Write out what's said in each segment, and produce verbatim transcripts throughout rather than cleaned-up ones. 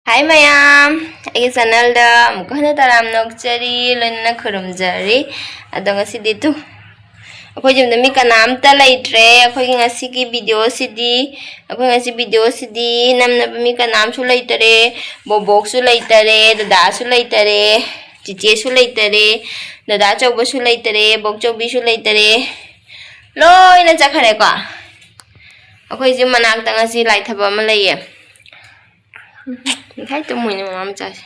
ꯍꯥꯏ ꯃꯌꯥꯝ, ꯑꯩꯒꯤ ꯆꯦꯅꯦꯜꯗ ꯑꯃꯨꯛꯀ ꯍꯟꯅ ꯇꯔꯥꯝꯅ ꯑꯣꯛꯆꯔꯤ, ꯂꯣꯏꯅꯅ ꯈꯨꯔꯨꯝꯖꯔꯤ꯫ ꯑꯗꯣ ꯉꯁꯤꯗꯤ ꯇꯨ, ꯑꯩꯈꯣꯏ ꯌꯨꯝꯗ ꯃꯤ ꯀꯅꯥꯝꯇ ꯂꯩꯇ꯭ꯔꯦ꯫ ꯑꯩꯈꯣꯏꯒꯤ ꯉꯁꯤꯒꯤ ꯚꯤꯗꯤꯑꯣꯁꯤꯗꯤ, ꯑꯩꯈꯣꯏ ꯉꯁꯤ ꯚꯤꯗꯤꯑꯣꯁꯤꯗꯤ ꯅꯝꯅꯕ ꯃꯤ ꯀꯅꯥꯝꯁꯨ ꯂꯩꯇꯔꯦ꯫ ꯕꯣꯕꯣꯛꯁꯨ ꯂꯩꯇꯔꯦ, ꯗꯗꯥꯁꯨ ꯂꯩꯇꯔꯦ, ꯆꯤꯆꯦꯁꯨ ꯂꯩꯇꯔꯦ, ꯗꯗꯥ ꯑꯆꯧꯕꯁꯨ ꯂꯩꯇꯔꯦ, ꯕꯣꯛꯆꯧꯕꯤꯁꯨ ꯂꯩꯇꯔꯦ, ꯂꯣꯏꯅ ꯆꯠꯈ꯭ꯔꯦꯀꯣ꯫ ꯑꯩꯈꯣꯏꯁꯦ ꯃꯅꯥꯛꯇ ꯉꯁꯤ ꯂꯥꯏ ꯊꯕꯛ ꯑꯃ ꯂꯩꯌꯦ꯫ ꯉꯁꯥꯏ ꯇꯨꯝꯃꯨꯏꯅꯦ ꯃꯃꯥ ꯃꯆꯥꯁꯦ꯫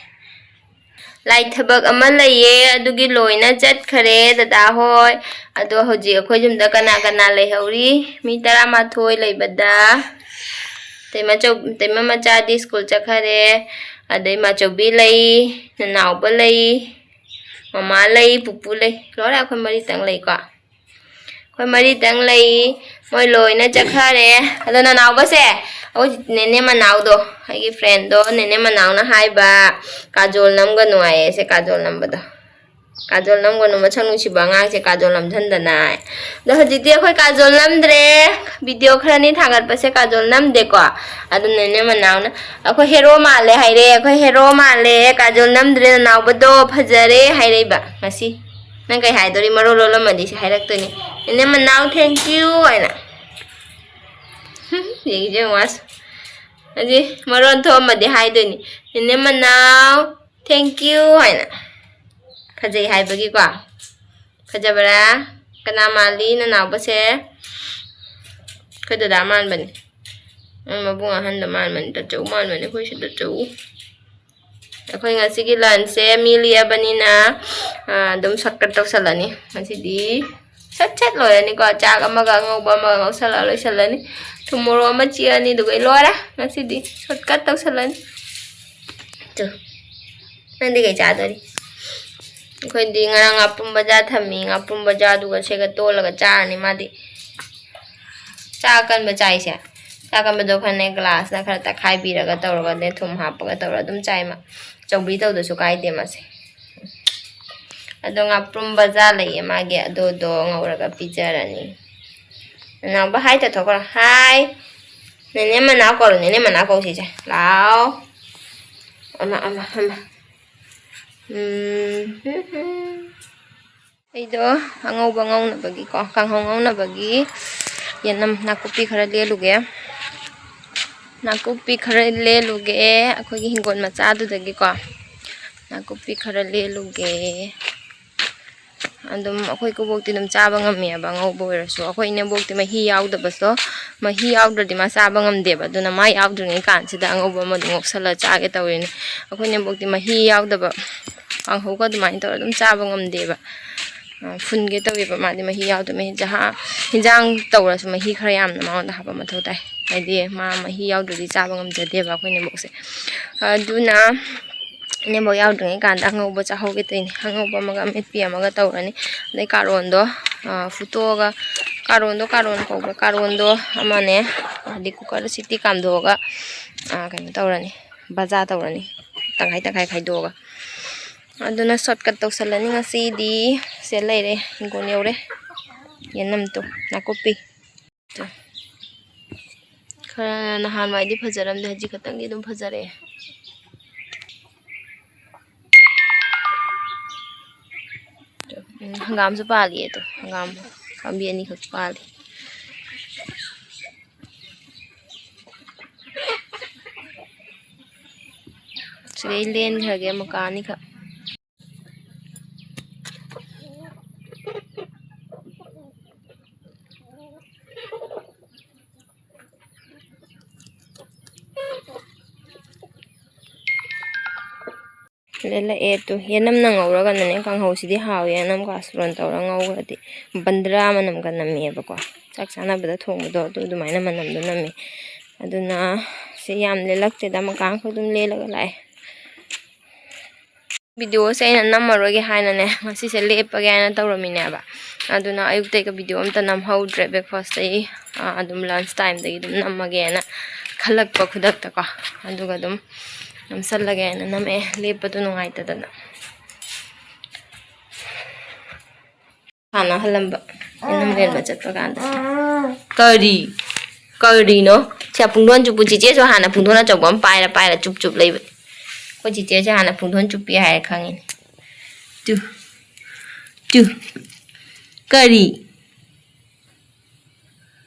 ꯂꯥꯏ ꯊꯕꯛ ꯑꯃ ꯂꯩꯌꯦ, ꯑꯗꯨꯒꯤ ꯂꯣꯏꯅ ꯆꯠꯈꯔꯦ ꯗꯗꯥ ꯍꯣꯏ꯫ ꯑꯗꯣ ꯍꯧꯖꯤꯛ ꯑꯩꯈꯣꯏ ꯌꯨꯝꯗ ꯀꯅꯥ ꯀꯅꯥ ꯂꯩꯍꯧꯔꯤ? ꯃꯤ ꯇꯔꯥꯃꯥꯊꯣꯏ ꯂꯩꯕꯗ ꯇꯩꯃꯆꯧ-, ꯇꯩꯃ ꯃꯆꯥꯗꯤ ꯁ꯭ꯀꯨꯜ ꯆꯠꯈꯔꯦ꯫ ꯑꯗꯩ ꯃꯥꯆꯧꯕꯤ ꯂꯩ, ꯅꯅꯥꯎꯕ ꯂꯩ, ꯃꯃꯥ ꯂꯩ, ꯄꯨꯄꯨ ꯂꯩ꯫ ꯂꯣꯏꯔꯦ, ꯑꯩꯈꯣꯏ ꯃꯔꯤꯇꯪ ꯂꯩꯀꯣ꯫ ꯑꯩꯈꯣꯏ ꯃꯔꯤꯇꯪ ꯂꯩ꯫ ꯃꯣꯏ ꯂꯣꯏꯅ ꯆꯠꯈꯔꯦ꯫ ꯑꯗꯣ ꯅꯅꯥꯎꯕꯁꯦ, ꯑꯩꯈꯣꯏ ꯅꯦꯅꯦ ꯃꯅꯥꯎꯗꯣ, ꯑꯩꯒꯤ ꯐ꯭ꯔꯦꯟꯗꯣ, ꯅꯦꯅꯦ ꯃꯅꯥꯎꯅ ꯍꯥꯏꯕ, "ꯀꯥꯖꯣꯜ ꯅꯝꯒꯅꯨ" ꯍꯥꯏꯌꯦ, ꯁꯦ ꯀꯥꯖꯣꯜ ꯅꯝꯕꯗꯣ꯫ "ꯀꯥꯖꯣꯜ ꯅꯝꯒꯅꯨ, ꯃꯁꯛ ꯅꯨꯡꯁꯤꯕ ꯑꯉꯥꯡꯁꯦ ꯀꯥꯖꯣꯜ ꯅꯝꯁꯤꯟꯗꯅ" ꯍꯥꯏ꯫ ꯑꯗꯣ ꯍꯧꯖꯤꯛꯇꯤ ꯑꯩꯈꯣꯏ ꯀꯥꯖꯣꯜ ꯅꯝꯗ꯭ꯔꯦ꯫ ꯚꯤꯗꯤꯑꯣ ꯈꯔꯅꯤ ꯊꯥꯒꯠꯄꯁꯦ ꯀꯥꯖꯣꯜ ꯅꯝꯗꯦꯀꯣ꯫ ꯑꯗꯨ ꯅꯦꯅꯦ ꯃꯅꯥꯎꯅ, "ꯑꯩꯈꯣꯏ ꯍꯦꯔꯣ ꯃꯥꯜꯂꯦ" ꯍꯥꯏꯔꯦ, "ꯑꯩꯈꯣꯏ ꯍꯦꯔꯣ ꯃꯥꯜꯂꯦ, ꯀꯥꯖꯣꯜ ꯅꯝꯗ꯭ꯔꯦ, ꯅꯅꯥꯎꯕꯗꯣ ꯐꯖꯔꯦ" ꯍꯥꯏꯔꯛꯏꯕ ꯉꯁꯤ꯫ ꯅꯪ ꯀꯩ ꯍꯥꯏꯗꯣꯔꯤ? ꯃꯔꯣꯜ ꯂꯣꯜꯂꯝꯃꯗꯤ ꯁꯤ ꯍꯥꯏꯔꯛꯇꯣꯏꯅꯤ, "ꯅꯦꯅꯦ ꯃꯅꯥꯎ, thank you" ꯍꯥꯏꯅ꯫ ꯌꯦꯡꯁꯦ ꯌꯦꯡꯉꯨ ꯑꯁ꯫ ꯑꯗꯨꯗꯤ ꯃꯔꯣꯟ ꯊꯣꯛꯑꯝꯃꯗꯤ ꯍꯥꯏꯗꯣꯏꯅꯤ, "ꯅꯦꯅꯦ ꯃꯅꯥꯎ, thank you" ꯍꯥꯏꯅ꯫ ꯐꯖꯩ ꯍꯥꯏꯕꯒꯤꯀꯣ꯫ ꯐꯖꯕ꯭ꯔꯥ? ꯀꯅꯥ ꯃꯥꯜꯂꯤ ꯅꯅꯥꯎꯕꯁꯦ? ꯑꯩꯈꯣꯏ ꯗꯗꯥ ꯃꯥꯟꯕꯅꯤ꯫ ꯃꯣꯏ ꯃꯕꯨꯡ ꯑꯍꯟꯗ ꯃꯥꯟꯕꯅꯤ, ꯇꯥꯆꯧ ꯃꯥꯟꯕꯅꯤ, ꯑꯩꯈꯣꯏꯁꯨ ꯇꯥꯆꯧ꯫ ꯑꯩꯈꯣꯏ ꯉꯁꯤꯒꯤ ꯂꯟꯁꯁꯦ ꯃꯤ ꯂꯤꯛꯑꯕꯅꯤꯅ, ꯑꯥ, ꯑꯗꯨꯝ ꯁꯣꯔꯠꯀꯠ ꯇꯧꯁꯜꯂꯅꯤ ꯉꯁꯤꯗꯤ꯫ ꯁꯠ ꯁꯠ ꯂꯣꯏꯔꯅꯤꯀꯣ꯫ ꯆꯥꯛ ꯑꯃꯒ ꯑꯉꯧꯕ ꯑꯃꯒ ꯉꯧꯁꯜꯂꯒ ꯂꯣꯏꯁꯜꯂꯅꯤ꯫ ꯊꯨꯝ ꯃꯣꯔꯣꯛ ꯑꯃ ꯆꯤꯛꯑꯅꯤ, ꯑꯗꯨꯒ ꯂꯣꯏꯔꯦ꯫ ꯉꯁꯤꯗꯤ ꯁꯣꯔꯠꯀꯠ ꯇꯧꯁꯜꯂꯅꯤ꯫ ꯇꯨ, ꯅꯪꯗꯤ ꯀꯩ ꯆꯥꯗꯣꯔꯤ? ꯑꯩꯈꯣꯏꯗꯤ ꯉꯔꯥꯡ ꯉꯥꯄ꯭ꯔꯨꯝ ꯕꯖꯥꯔ ꯊꯝꯃꯤ꯫ ꯉꯥꯄ꯭ꯔꯨꯝ ꯕꯖꯥꯔꯗꯨꯒ ꯁꯤꯒ ꯇꯣꯜꯂꯒ ꯆꯥꯔꯅꯤ ꯃꯥꯗꯤ꯫ ꯆꯥ ꯑꯀꯟꯕ ꯆꯥꯏꯁꯦ꯫ ꯆꯥ ꯑꯀꯟꯕꯗꯣ ꯈꯔꯅꯦ ꯒ꯭ꯂꯥꯁꯅ ꯈꯔ ꯇꯛꯈꯥꯏꯕꯤꯔꯒ ꯇꯧꯔꯒꯅꯦ, ꯊꯨꯝ ꯍꯥꯞꯄꯒ ꯇꯧꯔꯒ ꯑꯗꯨꯝ ꯆꯥꯏ ꯃꯥ꯫ ꯆꯧꯕꯤ ꯇꯧꯗꯁꯨ ꯀꯥꯏꯗꯦ ꯃꯥꯁꯦ꯫ ꯑꯗꯣ ꯉꯥꯄ꯭ꯔꯨꯝ ꯕꯖꯥꯔ ꯂꯩꯌꯦ ꯃꯥꯒꯤ, ꯑꯗꯨꯗꯣ ꯉꯧꯔꯒ ꯄꯤꯖꯔꯅꯤ꯫ ꯅꯅꯥꯎꯕ ꯍꯥꯏ ꯇꯥꯊꯣꯛꯈ꯭ꯔꯣ꯫ ꯍꯥꯏ꯫ ꯅꯦꯅꯦ ꯃꯅꯥꯎ ꯀꯧꯔꯣ, ꯅꯦꯅꯦ ꯃꯅꯥꯎ ꯀꯧꯁꯤꯁꯦ꯫ ꯂꯥꯎ꯫ ꯑꯃ, ꯑꯃ, ꯑꯃ꯫ ꯎꯝ, ꯑꯩꯗꯣ ꯑꯉꯧꯕ ꯉꯧꯅꯕꯒꯤꯀꯣ, ꯀꯥꯡꯍꯧ ꯉꯧꯅꯕꯒꯤ ꯌꯦꯅꯝ ꯅꯥꯀꯨꯞꯄꯤ ꯈꯔ ꯂꯦꯜꯂꯨꯒꯦ꯫ ꯅꯥꯀꯨꯞꯄꯤ ꯈꯔ ꯂꯦꯜꯂꯨꯒꯦ, ꯑꯩꯈꯣꯏꯒꯤ ꯍꯤꯡꯒꯣꯜ ꯃꯆꯥꯗꯨꯗꯒꯤꯀꯣ꯫ ꯅꯥꯀꯨꯞꯄꯤ ꯈꯔ ꯂꯦꯜꯂꯨꯒꯦ꯫ ꯑꯗꯨꯝ ꯑꯩꯈꯣꯏ ꯀꯕꯣꯛꯇꯤ ꯑꯗꯨꯝ ꯆꯥꯕ ꯉꯝꯃꯦꯕ, ꯑꯉꯧꯕ ꯑꯣꯏꯔꯁꯨ꯫ ꯑꯩꯈꯣꯏ ꯏꯅꯦꯝꯕꯣꯛꯇꯤ ꯃꯍꯤ ꯌꯥꯎꯗꯕꯁꯨ, ꯃꯍꯤ ꯌꯥꯎꯗ꯭ꯔꯗꯤ ꯃꯥ ꯆꯥꯕ ꯉꯝꯗꯦꯕ꯫ ꯑꯗꯨꯅ ꯃꯥ ꯌꯥꯎꯗ꯭ꯔꯤꯉꯩ ꯀꯥꯟꯁꯤꯗ ꯑꯉꯧꯕ ꯑꯃ ꯑꯗꯨꯝ ꯉꯧꯁꯜꯂ ꯆꯥꯒꯦ ꯇꯧꯔꯤꯅꯦ꯫ ꯑꯩꯈꯣꯏ ꯏꯅꯦꯝꯕꯣꯛꯇꯤ ꯃꯍꯤ ꯌꯥꯎꯗꯕ ꯀꯥꯡꯍꯧꯒ ꯑꯗꯨꯃꯥꯏꯅ ꯇꯧꯔꯒ ꯑꯗꯨꯝ ꯆꯥꯕ ꯉꯝꯗꯦꯕ꯫ ꯑ, ꯐꯨꯟꯒꯦ ꯇꯧꯋꯦꯕ ꯃꯥꯗꯤ ꯃꯍꯤ ꯌꯥꯎꯗꯕ꯫ ꯃꯍꯤ ꯖꯍꯥ-, ꯍꯤꯟꯖꯥꯡ ꯇꯧꯔꯁꯨ ꯃꯍꯤ ꯈꯔ ꯌꯥꯝꯅ ꯃꯉꯣꯟꯗ ꯍꯥꯞꯄ ꯃꯊꯧ ꯇꯥꯏ꯫ ꯍꯥꯏꯗꯤ ꯃꯥ ꯃꯍꯤ ꯌꯥꯎꯗ꯭ꯔꯗꯤ ꯆꯥꯕ ꯉꯝꯖꯗꯦꯕ ꯑꯩꯈꯣꯏ ꯏꯅꯦꯝꯕꯣꯛꯁꯦ꯫ ꯑꯗꯨꯅ ꯏꯅꯦꯝꯕꯣꯛ ꯌꯥꯎꯗ꯭ꯔꯤꯉꯩ ꯀꯥꯟꯗ ꯑꯉꯧꯕ ꯆꯥꯍꯧꯒꯦ ꯇꯧꯔꯤꯅꯦ꯫ ꯑꯉꯧꯕ ꯑꯃꯒ ꯑꯃꯦꯠꯄꯤ ꯑꯃꯒ ꯇꯧꯔꯅꯤ꯫ ꯑꯗꯩ ꯀꯥꯔꯣꯟꯗꯣ, ꯑ, ꯐꯨꯠꯇꯣꯛꯑꯒ, ꯀꯥꯔꯣꯟꯗꯣ, ꯀꯥꯔꯣꯟ ꯀꯧꯕ꯭ꯔꯥ? ꯀꯥꯔꯣꯟꯗꯣ ꯑꯃꯅꯦ, ꯑꯗꯩ ꯀꯨꯀꯔꯗ ꯁꯤꯇꯤ ꯀꯥꯝꯊꯣꯛꯑꯒ, ꯑ, ꯀꯩꯅꯣ ꯇꯧꯔꯅꯤ, ꯕꯖꯥ ꯇꯧꯔꯅꯤ, ꯇꯪꯈꯥꯏ ꯇꯪꯈꯥꯏ ꯈꯥꯏꯗꯣꯛꯑꯒ꯫ ꯑꯗꯨꯅ shortcut ꯇꯧꯁꯜꯂꯅꯤ ꯉꯁꯤꯗꯤ꯫ ꯁꯦ ꯂꯩꯔꯦ, ꯍꯤꯡꯒꯣꯜ ꯌꯧꯔꯦ꯫ ꯌꯦꯅꯝꯗꯣ, ꯅꯥꯀꯨꯞꯄꯤ꯫ ꯈꯔ ꯅꯍꯥꯟꯋꯥꯏꯗꯤ ꯐꯖꯔꯝꯗꯦ, ꯍꯧꯖꯤꯛ ꯈꯛꯇꯪꯗꯤ ꯑꯗꯨꯝ ꯐꯖꯔꯛꯑꯦ꯫ ꯎꯝ, ꯍꯪꯒꯥꯝꯁꯨ ꯄꯥꯜꯂꯤꯌꯦ ꯑꯗꯣ, ꯍꯪꯒꯥꯝ ꯄꯥꯝꯕꯤ ꯑꯅꯤꯈꯛ ꯄꯥꯜꯂꯤ꯫ ꯁꯤꯗꯩ ꯂꯦꯟꯈ꯭ꯔꯒꯦ ꯃꯨꯀꯥ ꯑꯅꯤꯈꯛ꯫ ꯂꯦꯜꯂꯛꯑꯦ ꯇꯨ꯫ ꯌꯦꯅꯝꯅ ꯉꯧꯔꯒꯅꯅꯦ, ꯀꯥꯡꯍꯧꯁꯤꯗꯤ ꯍꯥꯎꯋꯦ, ꯌꯦꯅꯝ ꯀꯥꯁꯨꯔꯣꯟ ꯇꯧꯔ ꯉꯧꯈ꯭ꯔꯗꯤ ꯕꯟꯗ꯭ꯔꯥ ꯃꯅꯝꯒ ꯅꯝꯃꯦꯕꯀꯣ꯫ ꯆꯥꯛ ꯆꯥꯅꯕꯗ ꯊꯣꯡꯕꯗꯣ ꯑꯗꯨ ꯑꯗꯨꯃꯥꯏꯅ ꯃꯅꯝꯗꯣ ꯅꯝꯃꯦ꯫ ꯑꯗꯨꯅ ꯁꯤ ꯌꯥꯝ ꯂꯦꯜꯂꯛꯇꯦꯗ, ꯃꯀꯥꯡꯈꯣꯏ ꯑꯗꯨꯝ ꯂꯦꯜꯂꯒ ꯂꯥꯛꯑꯦ꯫ Videoꯁꯦ ꯑꯩꯅ ꯅꯝꯃꯔꯣꯏꯒꯦ ꯍꯥꯏꯅꯅꯦ, ꯉꯁꯤꯁꯦ ꯂꯦꯞꯄꯒꯦ ꯍꯥꯏꯅ ꯇꯧꯔꯝꯃꯤꯅꯦꯕ꯫ ꯑꯗꯨꯅ ꯑꯌꯨꯛꯇꯩꯒ video ꯑꯝꯇ ꯅꯝꯍꯧꯗ꯭ꯔꯦ꯫ Breakfastꯇꯩ, ꯑ, ꯑꯗꯨꯝ lunch timeꯗꯒꯤ ꯑꯗꯨꯝ ꯅꯝꯃꯒꯦꯅ ꯈꯜꯂꯛꯄ ꯈꯨꯗꯛꯇꯀꯣ꯫ ꯑꯗꯨꯒ ꯑꯗꯨꯝ ꯅꯝꯁꯜꯂꯒꯦꯅ ꯅꯝꯃꯛꯑꯦ, ꯂꯦꯞꯄꯗꯣ ꯅꯨꯡꯉꯥꯏꯇꯗꯅ꯫ ꯁꯥꯟꯅꯍꯜꯂꯝꯕ, ꯌꯦꯅꯝ ꯂꯦꯟꯕ ꯆꯠꯄ ꯀꯥꯟꯗ꯫ ꯀꯔꯤ? ꯀꯔꯤꯅꯣ? ꯁꯦ, ꯄꯨꯡꯗꯣꯟ ꯆꯨꯞꯄꯨ꯫ ꯆꯤꯆꯦꯁꯨ ꯍꯥꯟꯅ ꯄꯨꯡꯗꯣꯟ ꯑꯆꯧꯕ ꯑꯃ ꯄꯥꯏꯔ ꯄꯥꯏꯔ ꯆꯨꯞ ꯆꯨꯞ ꯂꯩꯕꯅꯤ꯫ ꯑꯩꯈꯣꯏ ꯆꯤꯆꯦꯁꯦ ꯍꯥꯟꯅ ꯄꯨꯡꯗꯣꯟ ꯆꯨꯞꯄꯤ ꯍꯥꯏꯔꯦ ꯈꯪꯉꯤꯅꯦ꯫ ꯇꯨ꯫ ꯇꯨ꯫ ꯀꯔꯤ?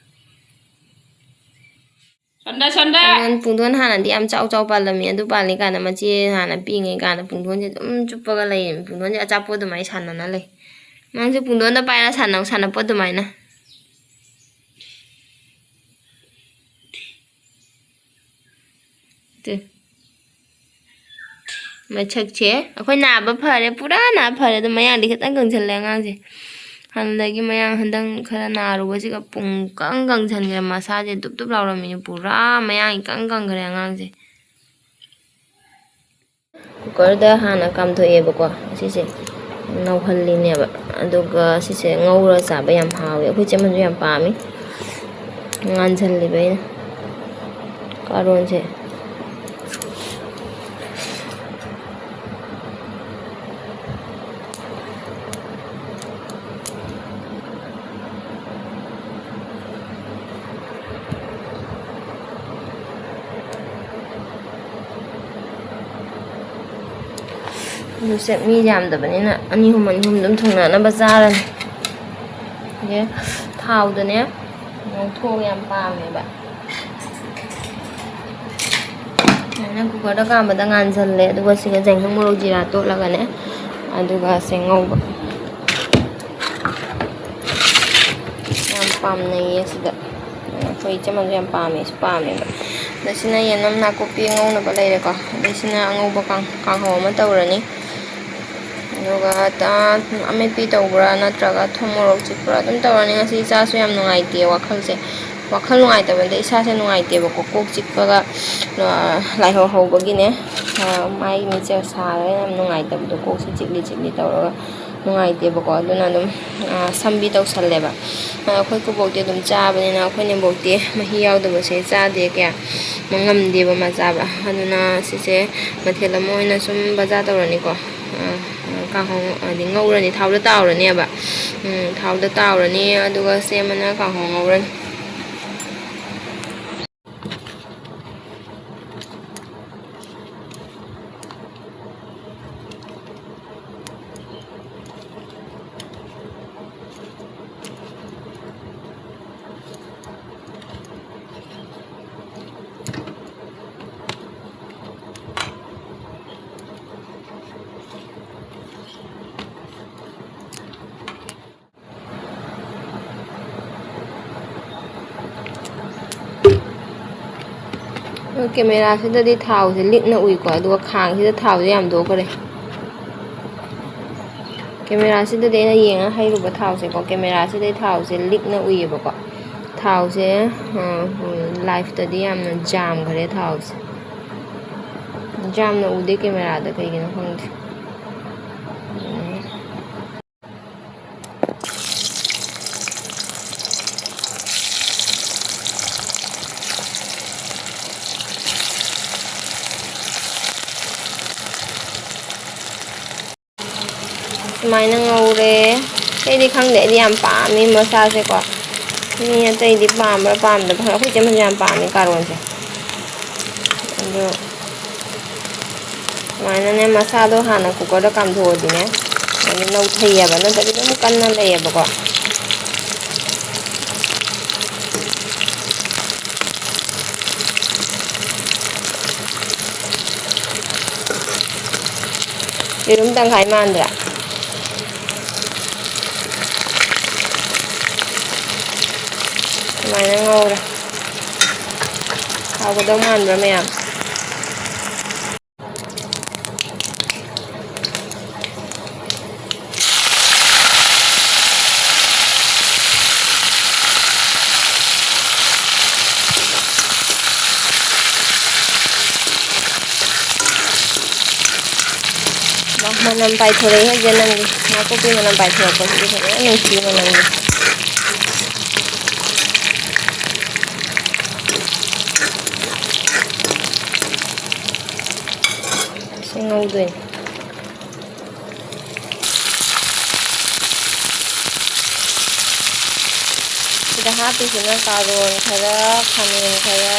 ꯁꯣꯟꯗ, ꯁꯣꯟꯗ꯫ ꯄꯨꯡꯗꯣꯟ, ꯄꯨꯡꯗꯣꯟ ꯍꯥꯟꯅꯗꯤ ꯌꯥꯝ ꯆꯥꯎ ꯆꯥꯎ ꯄꯥꯜꯂꯝꯃꯤ꯫ ꯑꯗꯨ ꯄꯥꯜꯂꯤ ꯀꯥꯟꯗ ꯃꯆꯦ ꯍꯥꯟꯅ ꯄꯤꯛꯏꯉꯩ ꯀꯥꯟꯗ ꯄꯨꯡꯗꯣꯟꯁꯦ ꯑꯗꯨꯝ ꯆꯨꯞꯄꯒ ꯂꯩꯔꯝꯃꯤ꯫ ꯄꯨꯡꯗꯣꯟꯁꯦ ꯑꯆꯥꯄꯣꯠ ꯑꯗꯨꯃꯥꯏꯅ ꯁꯥꯟꯅꯅ ꯂꯩ꯫ ꯅꯪꯁꯨ ꯄꯨꯡꯗꯣꯟꯗ ꯄꯥꯏꯔ ꯁꯥꯟꯅꯧ, ꯁꯥꯟꯅꯄꯣꯠ ꯑꯗꯨꯃꯥꯏꯅ꯫ ꯇꯨ꯫ ꯃꯁꯛꯁꯦ ꯑꯩꯈꯣꯏ ꯅꯥꯕ ꯐꯔꯦ, ꯄꯨꯔꯥ ꯅꯥꯕ ꯐꯔꯦ꯫ ꯑꯗꯣ ꯃꯌꯥꯡꯗꯤ ꯈꯤꯇꯪ ꯀꯪꯁꯜꯂꯦ ꯑꯉꯥꯡꯁꯦ꯫ ꯍꯥꯟꯅꯗꯒꯤ ꯃꯌꯥꯡ ꯍꯟꯗꯛ ꯈꯔ ꯅꯥꯔꯨꯕꯁꯤꯒ ꯄꯨꯡꯀꯪ ꯀꯪꯁꯟꯈ꯭ꯔꯦ, ꯃꯁꯥꯁꯦ ꯗꯨꯞ ꯗꯨꯞ ꯂꯥꯎꯔꯝꯃꯤꯅꯦ, ꯄꯨꯔꯥ ꯃꯌꯥꯡ ꯏꯀꯪ ꯀꯪꯈ꯭ꯔꯦ ꯑꯉꯥꯡꯁꯦ꯫ ꯀꯨꯀꯔꯗ ꯍꯥꯟꯅ ꯀꯥꯝꯊꯣꯛꯑꯦꯕꯀꯣ, ꯑꯁꯤꯁꯦ ꯅꯧꯍꯜꯂꯤꯅꯦꯕ꯫ ꯑꯗꯨꯒ ꯁꯤꯁꯦ ꯉꯧꯔ ꯆꯥꯕ ꯌꯥꯝ ꯍꯥꯎꯋꯦ, ꯑꯩꯈꯣꯏ ꯆꯦꯃꯟꯁꯨ ꯌꯥꯝ ꯄꯥꯝꯃꯤ꯫ ꯉꯥꯟꯁꯤꯜꯂꯤꯕ ꯑꯩꯅ ꯀꯥꯔꯣꯟꯁꯦ꯫ ꯑꯗꯨꯁꯦ ꯃꯤ ꯌꯥꯝꯗꯕꯅꯤꯅ ꯑꯅꯤ ꯑꯍꯨꯝ, ꯑꯅꯤ ꯑꯍꯨꯝ ꯑꯗꯨꯝ ꯊꯣꯡꯅꯅꯕ ꯆꯥꯔꯅꯤ꯫ ꯑꯗꯩ ꯊꯥꯎꯗꯅꯦ ꯉꯧꯊꯣꯛꯑꯒ ꯌꯥꯝ ꯄꯥꯝꯃꯦꯕ꯫ ꯁꯨꯃꯥꯏꯅ ꯀꯨꯀꯔꯗ ꯀꯥꯝꯕꯗ ꯉꯥꯟꯁꯜꯂꯦ, ꯑꯗꯨꯒ ꯁꯤꯒ ꯆꯦꯡꯍꯤꯡ, ꯃꯣꯔꯣꯛ, ꯖꯤꯔꯥ ꯇꯣꯠꯂꯒꯅꯦ, ꯑꯗꯨꯒ ꯁꯦ ꯉꯧꯕ꯫ ꯌꯥꯝ ꯄꯥꯝꯅꯩꯌꯦ ꯁꯤꯗ, ꯑꯩꯈꯣꯏ ꯏꯆꯦꯃꯁꯨ ꯌꯥꯝ ꯄꯥꯝꯃꯦ, ꯑꯩꯁꯨ ꯄꯥꯝꯃꯦꯕ꯫ ꯑꯗ ꯁꯤꯅ ꯌꯦꯅꯝ ꯅꯥꯀꯨꯞꯄꯤ ꯉꯧꯅꯕ ꯂꯩꯔꯦꯀꯣ꯫ ꯑꯗꯩ ꯁꯤꯅ ꯑꯉꯧꯕ ꯀꯥꯡ-, ꯀꯥꯡꯍꯧ ꯑꯃ ꯇꯧꯔꯅꯤ꯫ ꯑꯗꯨꯒ ꯇ-, ꯑꯃꯦꯠꯄꯤ ꯇꯧꯕ꯭ꯔꯥ ꯅꯠꯇ꯭ꯔꯒ ꯊꯨꯝ ꯃꯣꯔꯣꯛ ꯆꯤꯛꯄ꯭ꯔꯥ ꯑꯗꯨꯝ ꯇꯧꯔꯅꯤ꯫ ꯉꯁꯤ ꯏꯆꯥꯁꯨ ꯌꯥꯝ ꯅꯨꯡꯉꯥꯏꯇꯦ ꯋꯥꯈꯜꯁꯦ꯫ ꯋꯥꯈꯜ ꯅꯨꯡꯉꯥꯏꯇꯕꯗ ꯏꯁꯥꯁꯦ ꯅꯨꯡꯉꯥꯏꯇꯦꯕꯀꯣ꯫ ꯀꯣꯛ ꯆꯤꯛꯄꯒ, ꯑ, ꯂꯥꯏꯍꯧ ꯍꯧꯕꯒꯤꯅꯦ, ꯑ, ꯃꯥꯏ ꯃꯤꯠꯁꯦ ꯁꯥꯔꯒ ꯌꯥꯝ ꯅꯨꯡꯉꯥꯏꯇꯕꯗꯣ, ꯀꯣꯛꯁꯦ ꯆꯤꯛꯂꯤ ꯆꯤꯛꯂꯤ ꯇꯧꯔꯒ ꯅꯨꯡꯉꯥꯏꯇꯦꯕꯀꯣ꯫ ꯑꯗꯨꯅ ꯑꯗꯨꯝ, ꯑ, ꯁꯝꯕꯤ ꯇꯧꯁꯜꯂꯦꯕ꯫ ꯑ, ꯑꯩꯈꯣꯏ ꯀꯨꯕꯣꯛꯇꯤ ꯑꯗꯨꯝ ꯆꯥꯕꯅꯤꯅ, ꯑꯩꯈꯣꯏ ꯅꯦꯝꯕꯣꯛꯇꯤ ꯃꯍꯤ ꯌꯥꯎꯗꯕꯁꯦ ꯆꯥꯗꯦ ꯀꯌꯥ, ꯉꯝꯗꯦꯕ ꯃꯥ ꯆꯥꯕ꯫ ꯑꯗꯨꯅ ꯁꯤꯁꯦ ꯃꯊꯦꯜ ꯑꯃ ꯑꯣꯏꯅ ꯁꯨꯝ ꯕꯖꯥꯔ ꯇꯧꯔꯅꯤꯀꯣ꯫ ꯑ, ꯀꯥꯡꯍꯧ ꯍꯥꯏꯗꯤ ꯉꯧꯔꯅꯤ, ꯊꯥꯎꯗ ꯇꯥꯎꯔꯅꯦꯕ꯫ ꯎꯝ, ꯊꯥꯎꯗ ꯇꯥꯎꯔꯅꯤ, ꯑꯗꯨꯒ ꯁꯦꯝꯃꯅ ꯀꯥꯡꯍꯧ ꯉꯧꯔꯅꯤ꯫ ꯀꯦꯃꯦꯔꯥꯁꯤꯗꯗꯤ ꯊꯥꯎꯁꯦ ꯂꯤꯛꯅ ꯎꯏꯀꯣ, ꯑꯗꯨꯒ ꯈꯥꯡꯁꯤꯗ ꯊꯥꯎꯁꯦ ꯌꯥꯝ ꯊꯣꯛꯈ꯭ꯔꯦ꯫ ꯀꯦꯃꯦꯔꯥꯁꯤꯗꯗꯤ ꯑꯩꯅ ꯌꯦꯡꯉ ꯍꯩꯔꯨꯕ ꯊꯥꯎꯁꯦꯀꯣ, ꯀꯦꯃꯦꯔꯥꯁꯤꯗꯩ ꯊꯥꯎꯁꯦ ꯂꯤꯛꯅ ꯎꯏꯌꯦꯕꯀꯣ꯫ ꯊꯥꯎꯁꯦ, ꯑ, ꯂꯥꯏꯐꯇꯗꯤ ꯌꯥꯝꯅ ꯖꯥꯝꯈ꯭ꯔꯦ ꯊꯥꯎꯁꯦ꯫ ꯖꯥꯝꯅ ꯎꯗꯦ ꯀꯦꯃꯦꯔꯥꯗ, ꯀꯩꯒꯤꯅꯣ ꯈꯪꯗꯦ꯫ ꯁꯨꯃꯥꯏꯅ ꯉꯧꯔꯦ꯫ ꯑꯩꯗꯤ ꯈꯪꯗꯦ, ꯑꯩꯗꯤ ꯌꯥꯝ ꯄꯥꯝꯃꯤ ꯃꯁꯥꯁꯦꯀꯣ꯫ ꯃꯤ ꯑꯇꯩꯗꯤ ꯄꯥꯝꯕ꯭ꯔꯥ ꯄꯥꯝꯗꯕ꯭ꯔꯥ ꯈꯪꯗꯦ꯫ ꯑꯩꯈꯣꯏ ꯆꯦ ꯃꯟꯖꯨ ꯌꯥꯝ ꯄꯥꯝꯃꯤ ꯀꯥꯔꯣꯟꯁꯦ꯫ ꯑꯗꯣ ꯁꯨꯃꯥꯏꯅꯅꯦ, ꯃꯁꯥꯗꯣ ꯍꯥꯟꯅ ꯀꯨꯀꯔꯗ ꯀꯥꯝꯊꯣꯛꯑꯗꯤꯅꯦ, ꯑꯗꯨ ꯅꯧꯊꯩꯌꯦꯕ, ꯅꯠꯇ꯭ꯔꯗꯤ ꯑꯗꯨꯝ ꯀꯟꯅ ꯂꯩꯌꯦꯕꯀꯣ꯫ ꯌꯦꯔꯨꯝ ꯇꯪꯈꯥꯏ ꯃꯥꯟꯗ꯭ꯔꯥ? ꯑꯗꯨꯃꯥꯏꯅ ꯉꯧꯔꯦ꯫ ꯍꯥꯎꯒꯗꯧ ꯃꯥꯟꯕ꯭ꯔꯥ ꯃꯌꯥꯝ? ꯃꯅꯝ ꯄꯥꯏꯊꯣꯔꯛꯑꯦ ꯍꯧꯖꯤꯛ ꯅꯪꯒꯤ꯫ ꯅꯥꯀꯨꯞꯄꯤ ꯃꯅꯝ ꯄꯥꯏꯊꯣꯔꯛꯄꯁꯤꯗꯤ ꯐꯖꯅ ꯅꯨꯡꯁꯤ ꯃꯅꯝꯗꯤ꯫ ꯁꯤ ꯉꯧꯗꯣꯏꯅꯤ꯫ ꯁꯤꯗ ꯍꯥꯞꯄꯤꯁꯤꯅ ꯀꯥꯔꯣꯟ ꯈꯔ, ꯈꯥꯃꯦꯟ ꯈꯔ,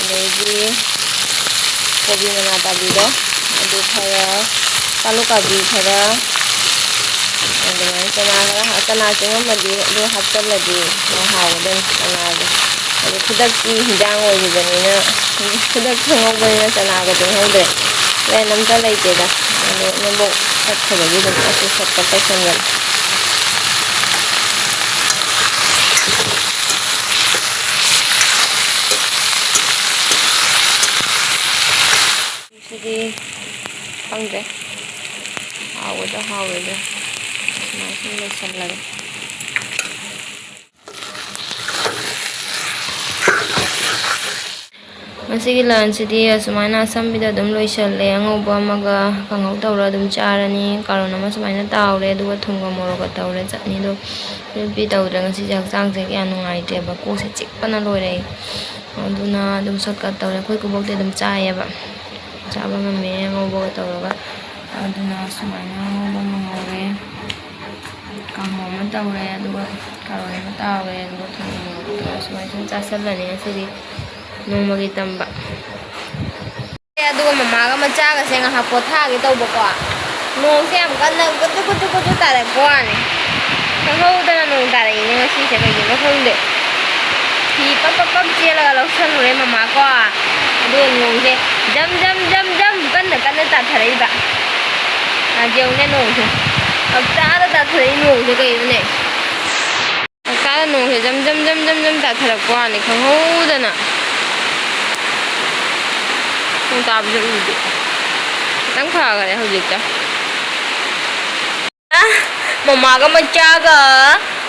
ꯑꯗꯒꯤ ꯀꯣꯕꯤ ꯃꯅꯥ ꯀꯥꯕꯤꯗꯣ, ꯑꯗꯨ ꯈꯔ, ꯑꯥꯂꯨ ꯀꯥꯕꯤ ꯈꯔ, ꯑꯗꯨꯃꯥꯏꯅ ꯆꯅꯥꯒ ꯍꯥꯞ-, ꯆꯅꯥ ꯆꯪꯉꯝꯃꯗꯤ ꯑꯗꯨ ꯍꯥꯞꯆꯜꯂꯗꯤ ꯌꯥꯝ ꯍꯥꯎꯒꯗꯣꯏꯅꯤ ꯆꯅꯥꯗꯣ꯫ ꯑꯗꯨ ꯈꯨꯗꯛꯀꯤ ꯍꯤꯟꯖꯥꯡ ꯑꯣꯏꯔꯤꯕꯅꯤꯅ, ꯈꯨꯗꯛꯇ ꯉꯧꯕꯅꯤꯅ ꯆꯅꯥꯒ ꯇꯤꯡꯍꯧꯗ꯭ꯔꯦ꯫ ꯂꯩ ꯑꯝꯇ ꯂꯩꯇꯦꯗ꯫ ꯑꯗꯨ ꯅꯣꯏꯕꯣꯛ ꯆꯠꯈꯤꯕꯒꯤ ꯑꯗꯨꯝ ꯐꯠ ꯏꯁꯠ ꯀꯛꯊꯠꯁꯟꯕꯅꯤ꯫ ꯁꯤꯗꯤ ꯈꯪꯗ꯭ꯔꯦ꯫ ꯍꯥꯎꯒꯗ꯭ꯔꯥ ꯍꯥꯎꯔꯣꯏꯗ꯭ꯔꯥ? ꯁꯨꯃꯥꯏꯅ ꯁꯨꯝ ꯂꯣꯏꯁꯜꯂꯒꯦ꯫ ꯉꯁꯤꯒꯤ lunchꯁꯤꯗꯤ ꯑꯁꯨꯃꯥꯏꯅ ꯑꯁꯝꯕꯤꯗ ꯑꯗꯨꯝ ꯂꯣꯏꯁꯜꯂꯦ꯫ ꯑꯉꯧꯕ ꯑꯃꯒ ꯀꯥꯡꯍꯧ ꯇꯧꯔ ꯑꯗꯨꯝ ꯆꯥꯔꯅꯤ꯫ ꯀꯥꯔꯣꯟ ꯑꯃ ꯁꯨꯃꯥꯏꯅ ꯇꯥꯎꯔꯦ, ꯑꯗꯨꯒ ꯊꯨꯝꯒ ꯃꯣꯔꯣꯛꯀ ꯇꯧꯔꯦ꯫ ꯆꯠꯅꯤꯗꯣ ꯅꯨꯄꯤ ꯇꯧꯗ꯭ꯔꯦ ꯉꯁꯤꯁꯦ, ꯍꯛꯆꯥꯡꯁꯦ ꯀꯌꯥ ꯅꯨꯡꯉꯥꯏꯇꯦꯕ, ꯀꯣꯛꯁꯦ ꯆꯤꯛꯄꯅ ꯂꯣꯏꯔꯦ꯫ ꯑꯗꯨꯅ ꯑꯗꯨꯝ shortcut ꯇꯧꯔꯦ꯫ ꯑꯩꯈꯣꯏ ꯀꯕꯣꯛꯇꯤ ꯑꯗꯨꯝ ꯆꯥꯏꯌꯦꯕ, ꯆꯥꯕ ꯉꯝꯃꯦ ꯑꯉꯧꯕꯒ ꯇꯧꯔꯒ꯫ ꯑꯗꯨꯅ ꯁꯨꯃꯥꯏꯅ ꯑꯉꯧꯕ ꯑꯃ ꯉꯧꯔꯦ, ꯀꯥꯡꯍꯧ ꯑꯃ ꯇꯧꯔꯦ, ꯑꯗꯨꯒ ꯀꯥꯔꯣꯠ ꯑꯃ ꯇꯥꯎꯔꯦ, ꯑꯗꯨꯒ ꯊꯨꯝ ꯃꯣꯔꯣꯛ ꯇꯧꯔꯒ ꯁꯨꯃꯥꯏꯅ ꯁꯨꯝ ꯆꯥꯁꯜꯂꯅꯤ ꯉꯁꯤꯗꯤ, ꯅꯣꯡꯃꯒꯤ ꯇꯝꯕ꯫ ꯑꯗꯨꯒ ꯃꯃꯥꯒ ꯃꯆꯥꯒꯁꯦ ꯉꯥꯏꯍꯥꯛ ꯄꯣꯊꯥꯒꯦ ꯇꯧꯕꯀꯣ, ꯅꯣꯡꯁꯦ ꯌꯥꯝ ꯀꯟꯅ ꯒꯨꯗꯨ ꯒꯨꯗꯨ ꯒꯨꯗꯨ ꯇꯥꯔꯛꯄ ꯋꯥꯅꯤ꯫ ꯈꯪꯍꯧꯗꯅ ꯅꯣꯡ ꯇꯥꯔꯛꯏꯅꯦ ꯉꯁꯤꯁꯦ, ꯀꯩꯒꯤꯅꯣ ꯈꯪꯗꯦ꯫ ꯐꯤ ꯄꯞ ꯄꯞ ꯄꯞ ꯆꯦꯜꯂꯒ ꯂꯧꯁꯜꯂꯨꯔꯦ ꯃꯃꯥ ꯀꯣ꯫ ꯑꯗꯨꯒ ꯅꯣꯡꯁꯦ ꯖꯝ ꯖꯝ ꯖꯝ ꯖꯝ ꯀꯟꯅ ꯀꯟꯅ ꯇꯥꯊꯔꯛꯏꯕ꯫ ꯑ, ꯌꯦꯡꯉꯨꯅꯦ ꯅꯣꯡꯁꯦ꯫ ꯄꯪꯇꯥꯗ ꯇꯥꯊꯔꯛꯏ ꯅꯣꯡꯁꯦ ꯀꯩꯅꯣꯅꯦ꯫ ꯄꯪꯇꯥꯗ ꯅꯣꯡꯁꯦ ꯖꯝ ꯖꯝ ꯖꯝ ꯖꯝ ꯖꯝ ꯇꯥꯊꯔꯛꯄ ꯋꯥꯅꯤ ꯈꯪꯍꯧꯗꯅ꯫ ꯅꯣꯡ ꯇꯥꯕꯁꯨ ꯎꯗꯦ꯫ ꯈꯤꯇꯪ ꯐꯈꯔꯦ ꯍꯧꯖꯤꯛꯇ꯫ ꯑ, ꯃꯃꯥꯒ ꯃꯆꯥꯒ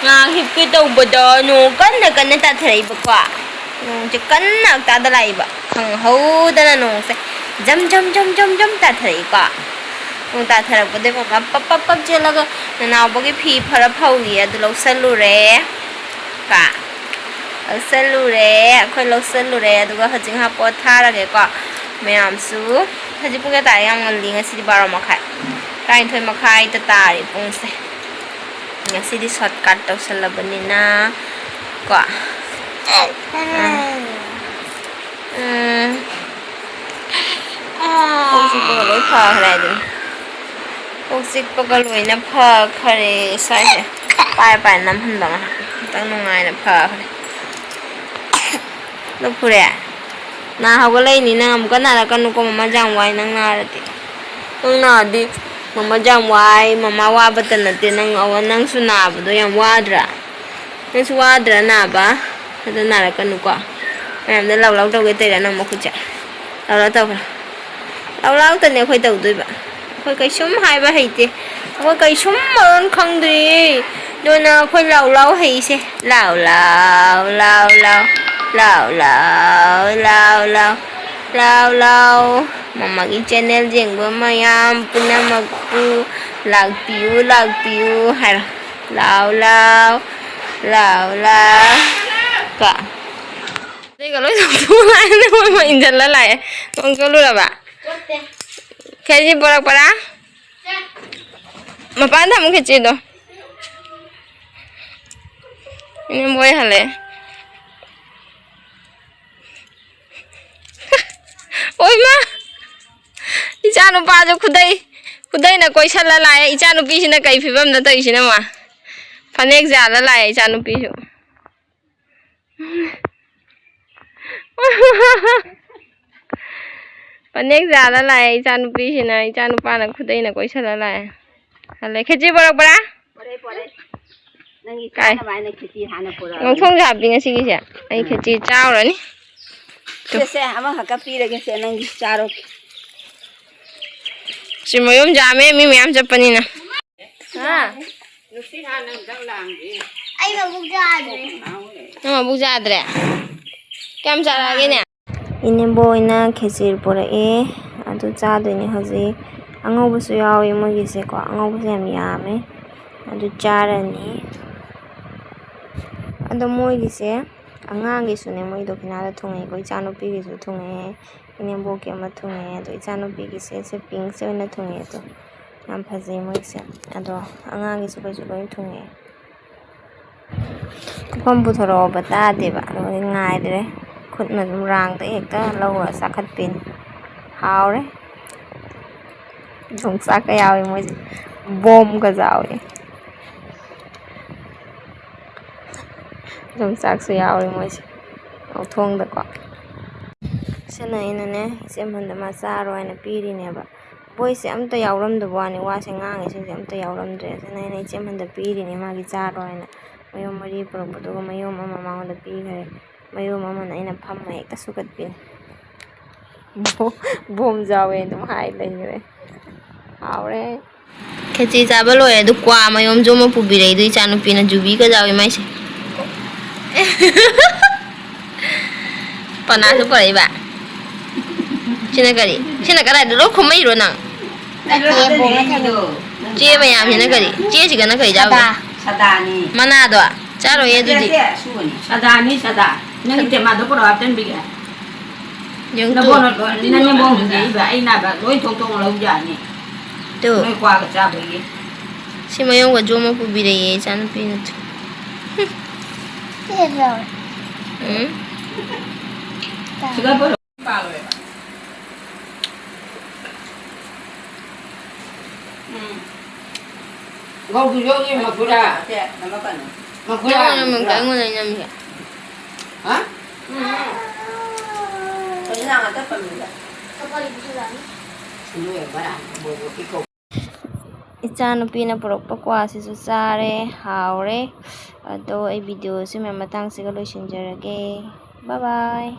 ꯉꯥ ꯍꯤꯞꯀꯦ ꯇꯧꯕꯗ ꯅꯣꯡ ꯀꯟꯅ ꯀꯟꯅ ꯇꯥꯊꯔꯛꯏꯕꯀꯣ꯫ ꯅꯣꯡꯁꯦ ꯀꯟꯅ ꯍꯛꯇꯥꯗ ꯂꯥꯛꯏꯕ꯫ ꯈꯪꯍꯧꯗꯅ ꯅꯣꯡꯁꯦ ꯖꯝ ꯖꯝ ꯖꯝ ꯖꯝ ꯖꯝ ꯇꯥꯊꯔꯛꯏꯀꯣ꯫ ꯅꯣꯡ ꯇꯥꯊꯔꯛꯄꯗꯩ ꯃꯃꯥ ꯄꯞ ꯄꯞ ꯄꯞ ꯆꯦꯜꯂꯒ ꯅꯅꯥꯎꯕꯒꯤ ꯐꯤ ꯈꯔ ꯐꯧꯔꯤ, ꯑꯗꯨ ꯂꯧꯁꯜꯂꯨꯔꯦ꯫ ꯀꯣ꯫ ꯂꯧꯁꯜꯂꯨꯔꯦ, ꯑꯩꯈꯣꯏ ꯂꯧꯁꯜꯂꯨꯔꯦ꯫ ꯑꯗꯨꯒ ꯍꯧꯖꯤꯛ ꯉꯥꯏꯍꯥꯛ ꯄꯣꯊꯥꯔꯒꯦꯀꯣ ꯃꯌꯥꯝꯁꯨ꯫ ꯍꯧꯖꯤꯛ ꯄꯨꯡ ꯀꯌꯥ ꯇꯥꯔꯦ? ꯌꯥꯝ ꯉꯜꯂꯤ ꯉꯁꯤꯗꯤ, ꯕꯥꯔꯣ ꯃꯈꯥꯏ, ꯇꯔꯥꯅꯤꯊꯣꯏ ꯃꯈꯥꯏꯗ ꯇꯥꯔꯦ ꯄꯨꯡꯁꯦ꯫ ꯉꯁꯤꯗꯤ shortcut ꯇꯧꯁꯜꯂꯕꯅꯤꯅ ꯀꯣ꯫ ꯎꯝ꯫ ꯎꯝ꯫ ꯀꯣꯛ ꯆꯤꯛꯄꯒ ꯂꯣꯏ ꯐꯈ꯭ꯔꯦ ꯑꯗꯨꯅꯤ꯫ ꯀꯣꯛ ꯆꯤꯛꯄꯒ ꯂꯣꯏꯅ ꯐꯈ꯭ꯔꯦ ꯁ꯭ꯋꯥꯏꯁꯦ꯫ ꯄꯥꯏ ꯄꯥꯏ ꯅꯝꯍꯟꯕ ꯉꯥꯏꯍꯥꯛ꯫ ꯈꯤꯇꯪ ꯅꯨꯡꯉꯥꯏꯅ ꯐꯈ꯭ꯔꯦ꯫ ꯂꯧꯊꯣꯔꯦ꯫ ꯅꯥ ꯍꯧꯒꯠꯂꯛꯏꯅꯤ ꯅꯪ, ꯑꯃꯨꯛꯀ ꯅꯥꯔꯛꯀꯅꯨꯀꯣ, ꯃꯃꯥ ꯌꯥꯝ ꯋꯥꯏ ꯅꯪ ꯅꯥꯔꯗꯤ꯫ ꯅꯪ ꯅꯥꯔꯗꯤ ꯃꯃꯥ ꯌꯥꯝ ꯋꯥꯏ, ꯃꯃꯥ ꯋꯥꯕꯇ ꯅꯠꯇꯦ, ꯅꯪ ꯑꯋꯥ-, ꯅꯪꯁꯨ ꯅꯥꯕꯗꯣ ꯌꯥꯝ ꯋꯥꯗ꯭ꯔꯥ? ꯅꯪꯁꯨ ꯋꯥꯗ꯭ꯔꯥ ꯅꯥꯕ? ꯑꯗꯣ ꯅꯥꯔꯛꯀꯅꯨꯀꯣ꯫ ꯃꯌꯥꯝꯗ ꯂꯥꯎ ꯂꯥꯎ ꯇꯧꯒꯦ ꯇꯧꯔꯤꯔꯥ ꯅꯪ ꯃꯈꯨꯠꯁꯦ? ꯂꯥꯎ ꯂꯥꯎ ꯇꯧꯈ꯭ꯔꯣ꯫ ꯂꯥꯎ ꯂꯥꯎꯇꯅꯦ ꯑꯩꯈꯣꯏ ꯇꯧꯗꯣꯏꯕ꯫ ꯑꯩꯈꯣꯏ ꯀꯩꯁꯨꯝ ꯍꯥꯏꯕ ꯍꯩꯇꯦ꯫ ꯑꯩꯈꯣꯏ ꯀꯩꯁꯨꯝ ꯃꯔꯣꯟ ꯈꯪꯗ꯭ꯔꯤ꯫ ꯑꯗꯨꯅ ꯑꯩꯈꯣꯏ ꯂꯥꯎ ꯂꯥꯎ ꯍꯩꯁꯦ꯫ ꯂꯥꯎ ꯂꯥꯎ ꯂꯥꯎ ꯂꯥꯎ꯫ ꯂꯥꯎ ꯂꯥꯎ ꯂꯥꯎ ꯂꯥꯎ꯫ ꯂꯥꯎ ꯂꯥꯎ꯫ ꯃꯃꯥꯒꯤ ꯆꯦꯅꯦꯜ ꯌꯦꯡꯕ ꯃꯌꯥꯝ ꯄꯨꯝꯅꯃꯛꯄꯨ ꯂꯥꯛꯄꯤꯌꯨ ꯂꯥꯛꯄꯤꯌꯨ ꯍꯥꯏꯔꯣ꯫ ꯂꯥꯎ ꯂꯥꯎ꯫ ꯂꯥꯎ ꯂꯥꯎ꯫ ꯀꯣ꯫ ꯑꯗꯨꯒ ꯂꯣꯏ ꯆꯣꯡꯊꯣꯛꯑ ꯂꯥꯛꯑꯦ꯫ ꯅꯪ ꯃꯣꯏ ꯃꯣꯏ ꯏꯟꯖꯜꯂ ꯂꯥꯛꯑꯦ꯫ ꯅꯣꯡ ꯆꯣꯠꯂꯨꯔꯕ? ꯆꯣꯠꯇꯦ꯫ ꯈꯦꯆꯤ ꯄꯣꯔꯛꯄ꯭ꯔꯥ? ꯆꯦ꯫ ꯃꯄꯥꯟ ꯊꯝꯃꯨ ꯈꯦꯆꯤꯗꯣ꯫ ꯏꯅꯦꯝꯕꯣꯏ ꯍꯜꯂꯛꯑꯦ꯫ ꯑꯣꯏꯃ! ꯏꯆꯥ ꯅꯨꯄꯥꯁꯨ ꯈꯨꯗꯩ, ꯈꯨꯗꯩꯅ ꯀꯣꯏꯁꯜꯂ ꯂꯥꯛꯑꯦ꯫ ꯏꯆꯥ ꯅꯨꯄꯤꯁꯤꯅ ꯀꯩ ꯐꯤꯕꯝꯗ ꯇꯧꯔꯤꯁꯤꯅ ꯃꯥ? ꯐꯅꯦꯛ ꯌꯥꯜꯂ ꯂꯥꯛꯑꯦ ꯏꯆꯥ ꯅꯨꯄꯤꯁꯨ꯫ ꯐꯅꯦꯛ ꯌꯥꯜꯂ ꯂꯥꯛꯑꯦ ꯏꯆꯥ ꯅꯨꯄꯤꯁꯤꯅ, ꯏꯆꯥ ꯅꯨꯄꯥꯅ ꯈꯨꯗꯩꯅ ꯀꯣꯏꯁꯜꯂ ꯂꯥꯛꯑꯦ꯫ ꯍꯜꯂꯦ꯫ ꯈꯦꯆꯤ ꯄꯣꯔꯛꯄ꯭ꯔꯥ? ꯄꯣꯔꯛꯑꯦ, ꯄꯣꯔꯛꯑꯦ꯫ ꯅꯪꯒꯤ ꯀꯥꯏ? ꯆꯥꯅꯕ ꯍꯥꯏꯅ ꯈꯦꯆꯤ ꯍꯥꯟꯅ ꯄꯨꯔꯛꯑꯕꯅꯤ꯫ ꯉꯧꯊꯣꯡꯁꯨ ꯍꯥꯞꯄꯤ ꯉꯁꯤꯒꯤꯁꯦ꯫ ꯑꯩ ꯎꯝ꯫ ꯈꯦꯆꯤ ꯆꯥꯎꯔꯅꯤ꯫ ꯁꯦ, ꯁꯦ, ꯑꯃꯈꯛꯀ ꯄꯤꯔꯒꯦ, ꯁꯦ, ꯅꯪꯒꯤ ꯆꯥꯔꯣ꯫ ꯁꯤ ꯃꯌꯨꯝ ꯌꯥꯝꯃꯦ, ꯃꯤ ꯃꯌꯥꯝ ꯆꯠꯄꯅꯤꯅ꯫ ꯍꯥ? ꯅꯨꯡꯁꯤꯠ ꯍꯥꯟꯅ ꯑꯝꯇꯪ ꯂꯥꯡꯒꯦ꯫ ꯑꯩ ꯃꯕꯨꯛ ꯆꯥꯗ꯭ꯔꯦ꯫ ꯅꯪ ꯃꯕꯨꯛ ꯆꯥꯗ꯭ꯔꯦ? ꯀꯌꯥꯝ ꯆꯥꯔꯛꯑꯒꯦꯅꯦ? ꯏꯅꯦꯝꯕꯣꯛ ꯍꯣꯏꯅ ꯈꯦꯆ꯭ꯔꯤ ꯄꯨꯔꯛꯑꯦ, ꯑꯗꯨ ꯆꯥꯗꯣꯏꯅꯦ ꯍꯧꯖꯤꯛ꯫ ꯑꯉꯧꯕꯁꯨ ꯌꯥꯎꯋꯦ ꯃꯣꯏꯒꯤꯁꯦꯀꯣ, ꯑꯉꯧꯕꯁꯦ ꯌꯥꯝ ꯌꯥꯝꯃꯦ, ꯑꯗꯨ ꯆꯥꯔꯅꯤ꯫ ꯑꯗꯣ ꯃꯣꯏꯒꯤꯁꯦ ꯑꯉꯥꯡꯒꯤꯁꯨꯅꯦ, ꯃꯣꯏ ꯗꯣꯈꯤꯅꯥꯗ ꯊꯨꯡꯉꯛꯑꯦꯀꯣ, ꯏꯆꯥꯅꯨꯄꯤꯒꯤꯁꯨ ꯊꯨꯡꯉꯛꯑꯦ, ꯏꯅꯦꯝꯕꯣꯛꯀꯤ ꯑꯃ ꯊꯨꯡꯉꯛꯑꯦ, ꯑꯗꯣ ꯏꯆꯥꯅꯨꯄꯤꯒꯤꯁꯦ ꯁꯦ ꯄꯤꯡꯁꯦ ꯑꯣꯏꯅ ꯊꯨꯡꯉꯛꯑꯦ꯫ ꯑꯗꯣ ꯌꯥꯝ ꯐꯖꯩ ꯃꯣꯏꯒꯤꯁꯦ꯫ ꯑꯗꯣ ꯑꯉꯥꯡꯒꯤꯁꯨ ꯀꯩꯁꯨ ꯂꯣꯏ ꯊꯨꯡꯉꯛꯑꯦ꯫ ꯄꯨꯈꯝ ꯄꯨꯊꯣꯔꯛꯑꯣꯕ ꯇꯥꯗꯦꯕ, ꯑꯗꯨꯒꯗꯤ ꯉꯥꯏꯗ꯭ꯔꯦ꯫ ꯈꯨꯠꯅ ꯑꯗꯨꯝ ꯔꯥꯡꯗ ꯍꯦꯛꯇ ꯂꯧꯔ ꯆꯥꯈꯠꯄꯤꯅꯤ꯫ ꯍꯥꯎꯔꯦ꯫ ꯌꯣꯡꯆꯥꯛꯀ ꯌꯥꯎꯋꯦ ꯃꯣꯏꯁꯦ, ꯕꯣꯝꯒ ꯌꯥꯎꯋꯦ꯫ ꯌꯣꯡꯆꯥꯛꯁꯨ ꯌꯥꯎꯋꯦ ꯃꯣꯏꯁꯦ ꯉꯧꯊꯣꯡꯗꯀꯣ꯫ ꯁꯤꯅ ꯑꯩꯅꯅꯦ ꯏꯆꯦ ꯑꯃꯟꯗ ꯃꯥ ꯆꯥꯔꯣ ꯍꯥꯏꯅ ꯄꯤꯔꯤꯅꯦꯕ꯫ ꯕꯣꯏꯁꯦ ꯑꯝꯇ ꯌꯥꯎꯔꯝꯗꯕ ꯋꯥꯅꯤ, ꯋꯥꯁꯦ ꯉꯥꯡꯉꯤꯁꯤꯡꯁꯦ ꯑꯝꯇ ꯌꯥꯎꯔꯝꯗ꯭ꯔꯦ꯫ ꯑꯗꯨꯅ ꯑꯩꯅ ꯏꯆꯦ ꯑꯃꯟꯗ ꯄꯤꯔꯤꯅꯦ ꯃꯥꯒꯤ ꯆꯥꯔꯣ ꯍꯥꯏꯅ꯫ ꯃꯌꯨꯝ ꯃꯔꯤ ꯄꯨꯔꯛꯄꯗꯨꯒ ꯃꯌꯨꯝ ꯑꯃ ꯃꯉꯣꯟꯗ ꯄꯤꯈ꯭ꯔꯦ꯫ ꯃꯌꯨꯝ ꯑꯃꯅ ꯑꯩꯅ ꯐꯝꯃ ꯍꯦꯛꯇ ꯁꯨꯒꯠꯄꯤꯅꯤ꯫ ꯕꯣꯝ ꯆꯥꯎꯋꯦ ꯑꯗꯨꯝ ꯍꯥꯏ ꯂꯩꯈ꯭ꯔꯦ꯫ ꯍꯥꯎꯔꯦ꯫ ꯈꯦꯆꯤ ꯆꯥꯕ ꯂꯣꯏꯔꯦ, ꯑꯗꯨ ꯀ꯭ꯋꯥ ꯃꯌꯨꯝꯁꯨ ꯑꯃ ꯄꯨꯕꯤꯔꯛꯏ, ꯑꯗꯨ ꯏꯆꯥꯅꯨꯄꯤꯅ ꯖꯨꯕꯤꯒ ꯌꯥꯎꯋꯤ ꯃꯥꯏꯁꯦ꯫ ꯄꯅꯥꯁꯨ ꯄꯨꯔꯛꯏꯕ꯫ ꯁꯤꯅ ꯀꯔꯤ? ꯁꯤꯅ ꯀꯗꯥꯏꯗ ꯂꯣꯏ ꯈꯨꯝꯃꯛꯏꯔꯣ ꯅꯪ? ꯅꯠꯇꯦ, ꯕꯣꯛꯅ ꯊꯝꯃꯤꯅꯦ꯫ ꯆꯦ ꯃꯌꯥꯝꯁꯤꯅ ꯀꯔꯤ? ꯆꯦꯁꯤꯒꯅ ꯀꯔꯤ ꯆꯥꯕ? ꯁꯗꯥ꯫ ꯁꯗꯥꯅꯤ꯫ ꯃꯅꯥꯗꯣ ꯆꯥꯔꯣꯏꯌꯦ ꯑꯗꯨꯗꯤ꯫ ꯅꯠꯇꯦ, ꯑꯁꯨꯕꯅꯤ꯫ ꯁꯗꯥꯅꯤ, ꯁꯗꯥ꯫ ꯅꯪꯒꯤ ꯇꯦꯃꯥꯗꯣ ꯄꯨꯔꯛꯑꯣ, ꯍꯥꯞꯆꯤꯟꯕꯤꯒꯦ꯫ ꯌꯦꯡꯉꯨ ꯇꯨ꯫ ꯅꯕꯣꯛꯅ ꯂꯣꯏ, ꯅꯅꯦꯝꯕꯣꯛꯅ ꯍꯨꯟꯖꯩꯕ, ꯑꯩ ꯅꯥꯕ ꯂꯣꯏ ꯊꯣꯛ ꯊꯣꯛ ꯂꯧ ꯌꯥꯅꯤ꯫ ꯇꯨ꯫ ꯅꯣꯏ ꯀ꯭ꯋꯥꯒ ꯆꯥꯕꯒꯤ꯫ ꯁꯤ ꯃꯌꯣꯝꯒ ꯖꯣꯝ ꯑꯃ ꯄꯨꯕꯤꯔꯛꯑꯦ ꯏꯆꯥꯅꯨꯄꯤꯅ꯫ ꯇꯨ꯫ ꯁꯤꯗꯁꯨ ꯌꯥꯎꯔꯦ꯫ ꯎꯝ꯫ ꯁꯤꯗ ꯄꯨꯔꯛꯑꯣ꯫ ꯎꯝ꯫ ꯒꯧꯗꯨ ꯌꯣꯠꯂꯤ ꯃꯈꯨꯔꯥ꯫ ꯃꯈꯨꯔꯥ, ꯅꯪꯉꯣꯟꯗ ꯃꯈꯨꯔꯥ꯫ ꯑꯩꯉꯣꯟꯗ ꯅꯝꯃꯤꯁꯦ꯫ ꯍꯥ? ꯎꯝ꯫ ꯀꯩꯅꯣ ꯅꯪ ꯑꯇ ꯄꯟꯕꯗ? ꯑꯗꯨ ꯑꯣꯏꯔꯕ ꯕꯣꯕꯣꯛꯀꯤ ꯀꯧ- ꯏꯆꯥꯅꯨꯄꯤꯅ ꯄꯨꯔꯛꯄ ꯀ꯭ꯋꯥꯁꯤꯁꯨ ꯆꯥꯔꯦ, ꯍꯥꯎꯔꯦ꯫ ꯑꯗꯣ ꯑꯩ ꯚꯤꯗꯤꯑꯣꯁꯤ ꯃꯌꯥꯝ ꯃꯇꯥꯡꯁꯤꯒ ꯂꯣꯏꯁꯤꯟꯖꯔꯒꯦ꯫ ꯕꯥꯏ ꯕꯥꯏ꯫